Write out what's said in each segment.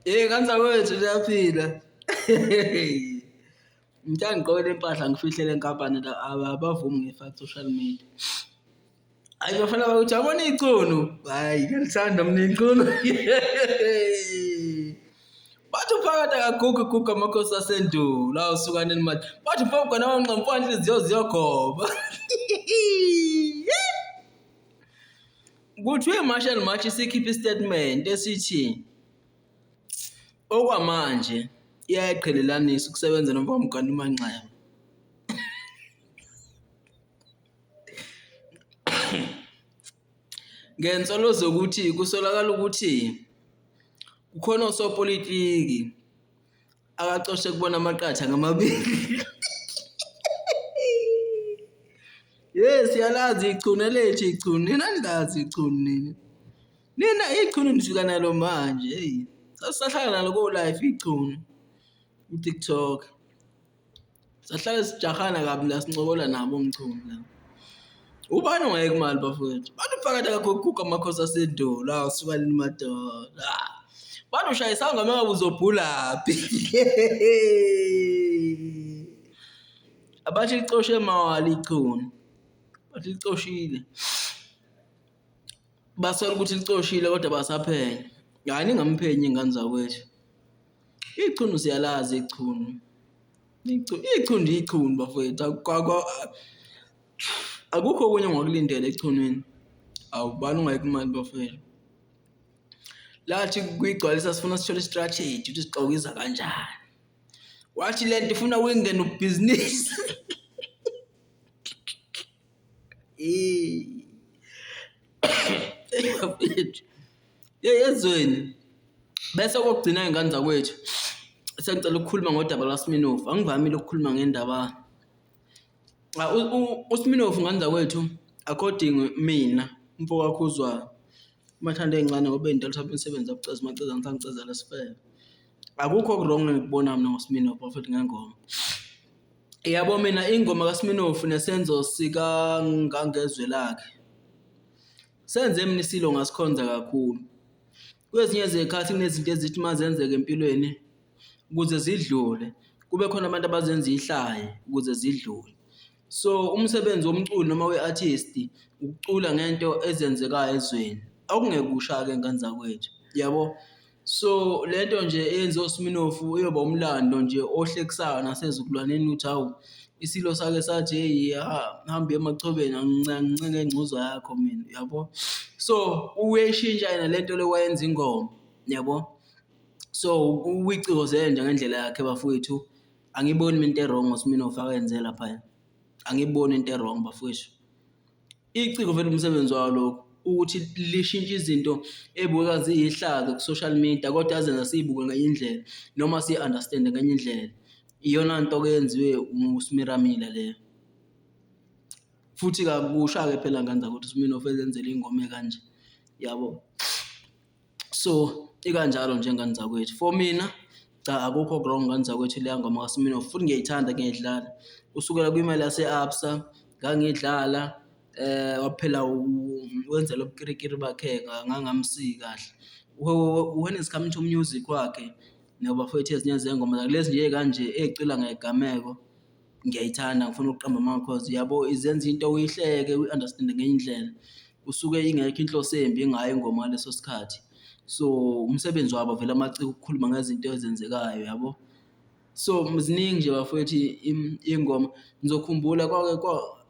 Hey ngane zakwethu niyaphila. Ngithanda ngigqoke le mpahla ngifihle le nkampani la abavumi ngiyifake ku-social media. Hhayi bafana bakuthi yabona ichunu, hhayi ngiyalithanda mina ichunu. Bathi uphakathi akagugi guga amakhosi asendulo awusukaneni manje. Bathi mfowethu wanqa mfana inhliziyo ziyogoba. Kuthiwa i-March and March isikhiphe isitatimende esithi okwamanje iyayiqhelelanisa ukusebenza noMfowethu Manxeba. Ngensolo zokuthi kusolakala ukuthi kukhona osopolitiki akacoshe kubona amaqatha ngamabili. Yes, siyalazi ichunu lethu ichunu. Nina nilazi ichunu nina. Nina ichunu nifika nalo manje, hey. Sasisahlala nalo ko-life ichunu ku-TikTok. Sahlale sijahana kabi la sincokola nabo oMchunu la. Ubani ongayeka imali bafowethu? Bantu phakathi akaguquka amakhosi asendulo, awu suka nini madoda. Bantu ushayisa ngoma ngabe uzobhulaphi. Abathi licoshe mawala ichunu. Bathi licoshile. Basola ukuthi licoshile kodwa basaphenya. Hhayi ningamphenyi ingane zakwethu. Ichunu siyalazi ichunu. Ichunu nje ichunu bafowethu akukho okunye ongakulindela echunwini. Awu ubani ongayeka imali bafowethu. Lathi kuyigcwalisa sifuna sithole i-strategy ukuthi sixokiza kanjani. Wathi le nto ifuna uyingene ubhizinisi. Bafethu, yeyi ezweni. Bese okokugcina iy'ngane zakwethu, sengicela ukukhuluma ngodaba lwaSminofu. Angivamile ukukhuluma ngendaba uSminofu ngane zakwethu according mina umfo kaKhuzwayo, umathanda ey'ncane ngoba ey'ndala uthanda umsebenzi abuceza umaceza ngisangicezela isifebe. Akukho oku-wrong engikubona mina ngoSminofu bafethu ngengoma. Yabo mina ingoma kaSminofu nesenzo sikaNgangezwe lakhe senze mina iSilo ngasikhonza kakhulu. Kwezinye izikhathi kunezinto ezithi uma zenzeka empilweni ukuze zidlule kube khona abantu abazenza ihlaya ukuze zidlule. So umsebenzi womculo noma we-artist ukucula ngento ezenzekayo ezweni, okungekusha-ke ngane zakwethu, yabo. So le nto nje eyenziwa uSminofu iyoba umlando nje ohlekisayo nasezizukulwaneni ukuthi hawu iSilo sake sathi hheyi hamba uye emachobeni angincenge ingcuza yakho mina, yabo. So uyayishintsha yena le nto le wayenza ingoma, yabo. So uyicikoze nje ngendlela yakhe bafowethu, angiyiboni mina into e-wrong ngoSminofu akenze laphaya, angiyiboni into e-wrong bafowethu. Iciko vele umsebenzi walo lokhu ukuthi lishintshe izinto ey'bukeka ziyihlazo ku-social media kodwa azenza siy'buke ngenye indlela noma siyi-understand-e ngenye indlela. Iyona nto-ke eyenziwe uSmiramila leyo. Futhi kakusha-ke phela ngane zakwethu uSminoff ezenzela iy'ngoma ey'kanje, yabo. So, ikanjalo nje ngane zakwethu. For mina, cha akukho oku-wrong ngane zakwethu leya ngoma kaSminoff futhi ngiyayithanda ngiyayidlala. Kusukela kwimali yase-Absa ngangiyidlala waphela wenza lobu kirikiri bakhe ngangamsiki kahle. When it's coming to music wakhe, nabafowethu ezinye zey'ngoma zakhe lezi nje ey'kanje ey'cula ngey'gameko. Ngiyayithanda angifuni ukuqamba amanga cause yabo izenza into uyihleke uyi-understand-e ngenye indlela. Kusuke ingekho inhloso embi ngayo ingoma ngaleso sikhathi. So umsebenzi wabo vele amaciko ukukhuluma ngezinto ezenzekayo yabo. So ziningi nje bafowethu iy'ngoma, ngizokhumbula kwake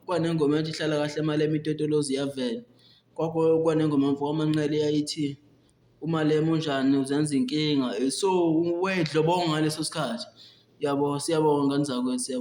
kwanengoma ethi hlala kahle Malema itotolozi iyavela. Kwanengoma mfoka Manqele eyayithi uMalema unjani uzenza inkinga, so wedlobonga ngaleso sikhathi. Yabo, siyabonga ngane zakwethu siyabonga.